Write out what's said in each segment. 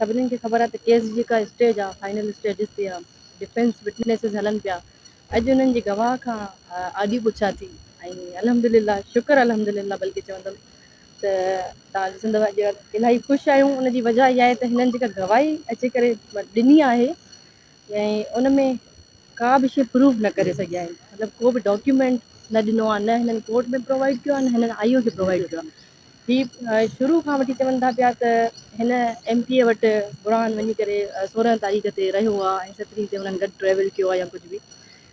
سڀني کي خبر آهي ته ڪيس جي جيڪا اسٽيج آهي فائنل اسٽيجز تي آهي ڊفينس وٽنيسز هلن پيا اڄ انهن جي گواهه کان آڏي پڇا ٿي ۽ الحمدلله شڪر الحمدلله بلڪه چوندم ته توهان ڏسندو اڄ الاهي خوش آهيون ان جي وجه اها آهي ته هنن جيڪا گواهي اچي ڪري ڏني آهي ۽ ان ۾ ڪا به شيء پروف نه ڪري سگهيا آهن مطلب ڪو به ڊاڪيومينٽ نه ڏنو آهي نه هنن ڪورٽ ۾ پرووائيڊ ڪيو آهي نه هنن آئي او کي پرووائيڊ ڪيو آهي هي شروع کان وٺي چون ٿا پيا ته هن ايم پي اي وٽ برهان وڃي ڪري 16 تاريخ تي رهيو آهي ۽ 17 تي هنن گڏ ٽريول ڪيو آهي يا ڪجهه به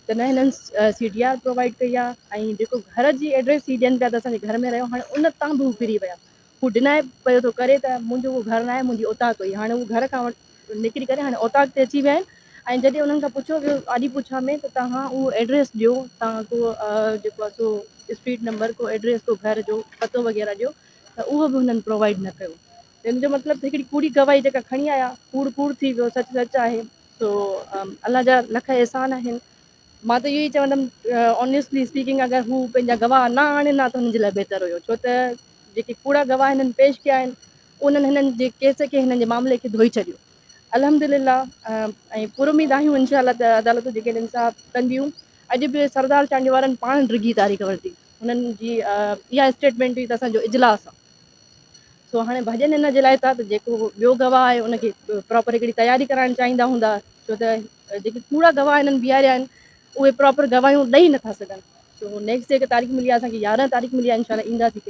ته نه هنن سي ڊي آر پرووائيڊ ڪئي آهي ۽ جيڪو گهر جي ايڊريس هي ڏين پيا ته اسان جي گهر ۾ رهيو هاڻي ان تان به هو ڦري ويا هو ڊنائي پيو ٿو ڪري ته منهنجو اهو گهر ناهي منهنجي اوطاق هئي هاڻي هو گهر کان نڪري ڪري هاڻي اوطاق تي اچي ويا آهن ۽ جڏهن انهن کان پڇيو ويو آڏي پڇا ۾ ته توهان اهو ايڊريس ڏيو توهان ڪو جيڪو آهي سو اسٽريٽ نمبر ڪو ايڊريس ڪو گهر جو پتو وغيره ڏيو ته اهو به هنن پرووائيڊ نه ڪيو ان جو مطلب ته هڪڙي ڪوڙي گواهي جيڪا کڻي آيا ڪوڙ ڪوڙ ٿي ويو سچ سچ آهي سو الله جا لک احسان آهن مان ته اهو ئي چوندم آنيسٽلي اسپيڪنگ اگر هو پنهنجا گواهه نه آڻين ها ته هنن جي لاء بهتر هيو ڇو ته جيڪي ڪوڙا گواهه هنن پيش ڪيا آهن انهن هنن جي ڪيس کي هنن جي معاملي کي ڌوئي ڇڏيو الحمدلله ۽ پر اميد آهيون انشاء الله ته عدالتون جيڪي انصاف ڪنديون اڄ به سردار چانڊيو وارن پاڻ ڊگهي تاريخ ورتي هنن جي اها اسٽيٽمينٽ هئي ته اسان جو اجلاس آهي سو هاڻي ڀڄن ان جي لاء ٿا ته جيڪو ٻيو گواهه آهي ان کي پراپر هڪڙي تياري ڪرائڻ چاهيندا هوندا ڇو ته جيڪي ڪوڙا گواهه هنن بيهاريا آهن اهي پراپر گواهيون ڏئي نٿا سگهن سو نيڪسٽ جيڪا تاريخ ملي آهي اسان کي 11 تاريخ ملي آهي انشاء الله اينداسين.